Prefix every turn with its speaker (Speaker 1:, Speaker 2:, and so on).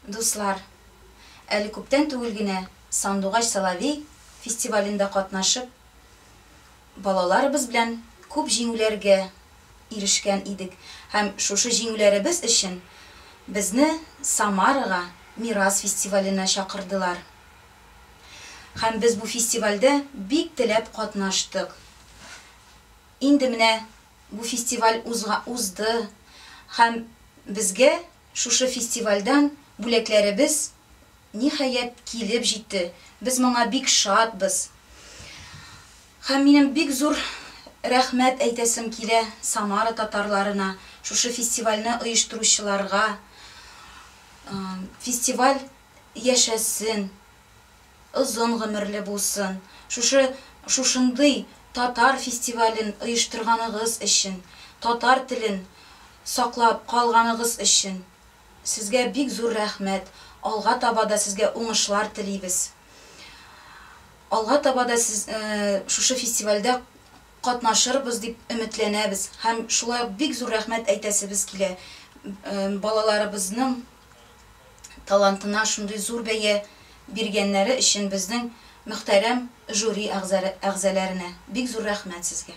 Speaker 1: Дуслар, әле күптән түгел генә Сандугач Соловей фестивалендә катнашып, балаларыбыз белән күп җиңүләргә ирешкән идек һәм шушы җиңүләребез өчен безне Самарага Мирас фестиваленә чакырдылар. Һәм без бу фестивальдә бик теләп катнаштык. Инде менә бу фестиваль узга узды һәм безгә Шушы фестивальдән бүләкләребез, ниһаять, килеп җитте. Без моңа бик шатбыз. Һәм минем бик зур рәхмәт әйтәсем килә Самара татарларына, шушы фестивальне оештыручыларга. Фестиваль яшәсен, озын гомерле булсын. Шушы шушындый татар фестивален оештырганыгыз өчен, татар телен саклап калганыгыз өчен сезгә бик зур рәхмәт. Алга таба да сезгә уңышлар телибез. Алга таба да сез шушы фестивальдә катнашырбыз дип өметләнәбез һәм шулай ук бик зур рәхмәт әйтәсебез килә балаларыбызның талантына шундый зур бәя биргәннәре өчен безнең мөхтәрәм жюри әгъзаләренә бик зур рәхмәт сезгә.